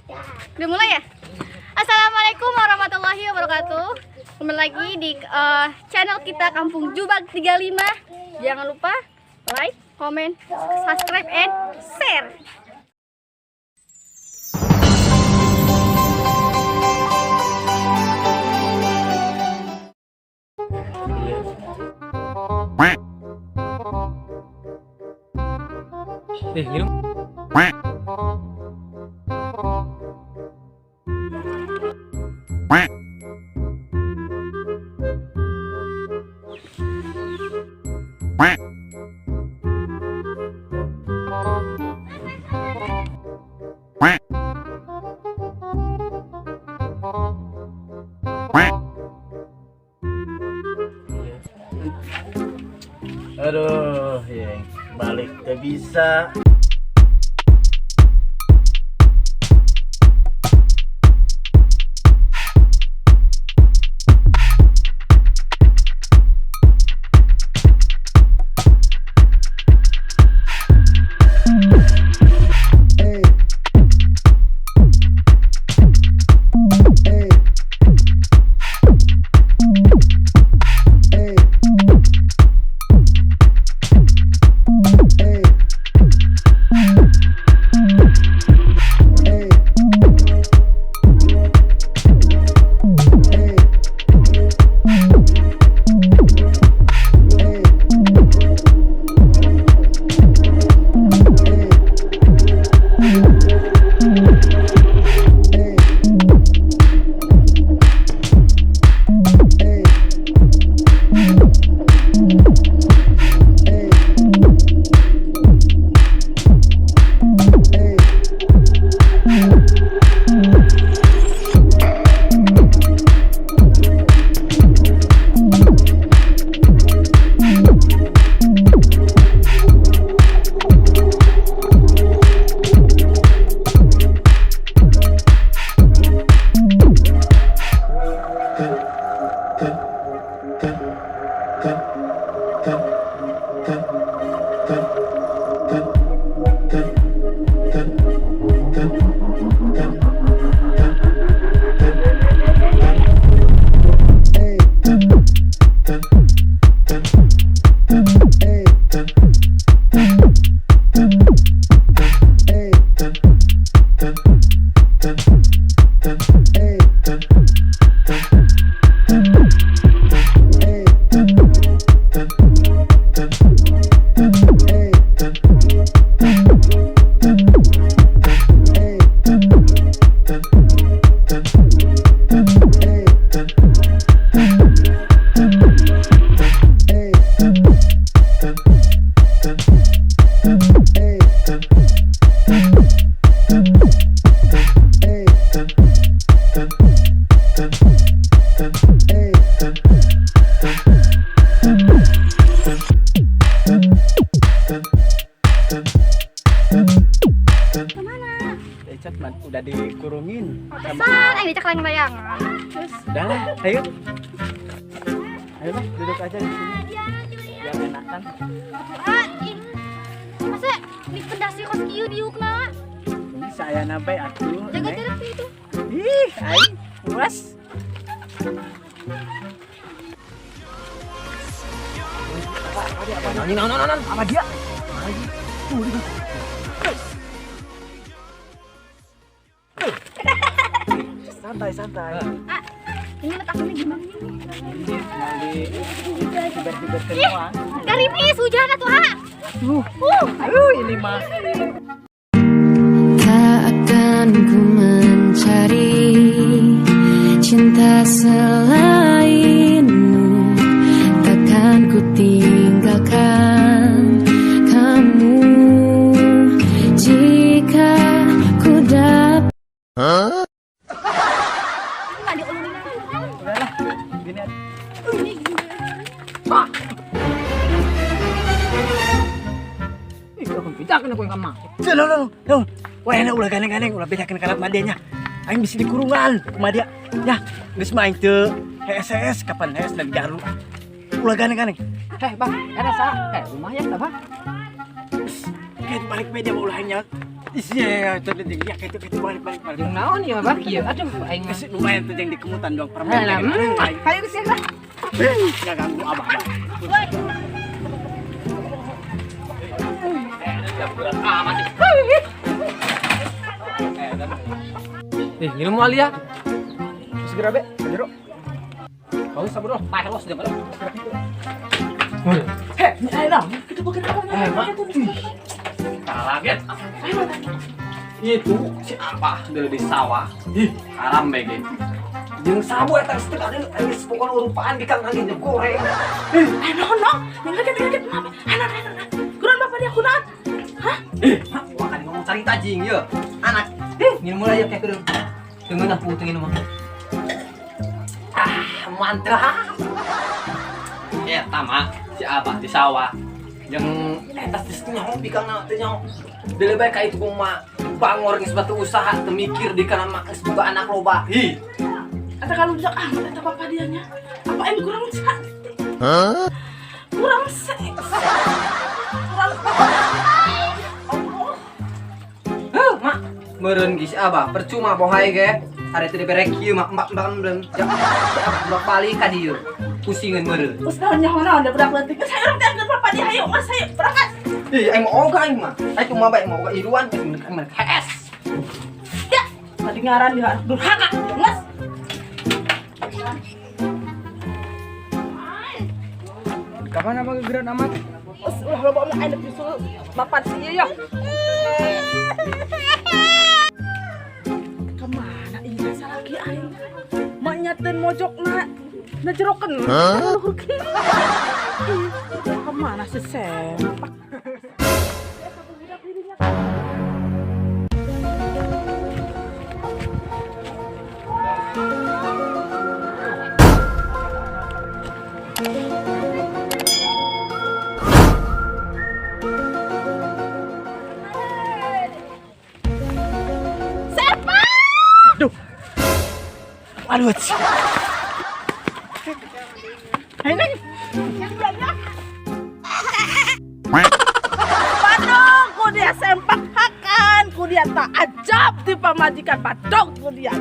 Udah mulai ya? Assalamualaikum warahmatullahi wabarakatuh. Kembali lagi di channel kita Kampung Jubag 35. Jangan lupa like, comment, subscribe, and share. Eh, minum. Aduh, yang balik gak bisa. Kemana? Lecet man, udah dikurungin. Pesan, ayo dicek layang-layangan. Terus Udah lah, ayo. Ayo lah, duduk aja di sini. Biar enakan. Ah, ih. Masa di pendasi kos kieu diukna? Ini saya nabai atuh. Jaga Neng. jarak itu. Ih, aing puas. Naon, naon, naon, naon. Apa dia? Tuh, dia. Santai, santai. Ah, ini letaknya gimana nih? Ini tinggal di ciber-ciberkeun doang. Garimis hujan atuh, ha. Aduh, ini mah. Tak akan ku mencari cinta selainmu. Takkan ku tinggalkan kamu jika ku dapat. Nggak diulurin aja. Udahlah, gini aja. Ini gini. Ih, aku bedakeun aku yang mah. Loh, loh, loh. Wah, enak ulah gandeng-gandeng, ulah bedakeun kana madianya. Aing bisa dikurungan kumaha dia. Ya, geus mah aing teu HSS kapan HS dan garu. Ulah gandeng-gandeng. Eh, Bang, era sa. Eh, lumayan dah, Bang. Kayak balik meja mau ulah aing nya. Iya, teu jeung ya kitu kitu balik balik balik. Jeung naon ieu Bah kieu? Aduh aing mah. Geus lumayan tuh jeung dikemutan doang permen. Alah, hayu geus lah. Enggak ganggu abah. Ih, ngirim moal ya. Segera be, jero. Kau sabar loh, payah los jangan. Heh, ayo lah, kita bukan apa Kaget. Itu si apa dari di sawah. Ih, haram bege. Jeung sabu eta geus teu ada geus pokona urupaan di kang angin goreng. Eh, no, no, yang kaget kaget kenapa? Anak, anak, kurang bapak dia kunaon? Hah? Ih, mak, wah kan ngomong carita jing ye. Anak, ih, ngirim mulai ya kayak kudu. Teu ngeunah puting ini mah. Ah, mantap. Eta mah si abah di sawah. Yang eta geus nyaho bikang teu nyaho. Deuleu bae ka itu kumaha. Bangor geus batu usaha teu mikir di kana mah geus boga anak loba. Ih, Atau kalau bisa ah, kata bapak dianya. Apa ini kurang cantik? Kurang seks. Kurang Allah. Heuh, mak. Meureun geus abah percuma bohai ge. Hari teu dibere kieu mah mbak mbak belum. Si abah bolak balik ka dieu. Pusingeun meureun. Terus naon nyaho naon da budak leutik. Geus hayu urang teh angkeun bapak dia hayu, Mas hayu berangkat. Ih, aing mah ogah aing mah. Aing kumaha bae mah ogah iruan aing mah HS. Ya, tadi ngaran dia anak durhaka. Mas. Kapan abah gegeran amat? Terus ulah loba omong aing nyusul bapak si ieu ya. Kemana iya salaki aing? Mak nyaten mojokna na jerokeun. Luhur kieu. Ih, kemana si sempak? Sempak! Aduh. Aduh. Ayo neng. Padong ku dia sempak hakan, ku dia tak ajab di pamajikan padong ku dia.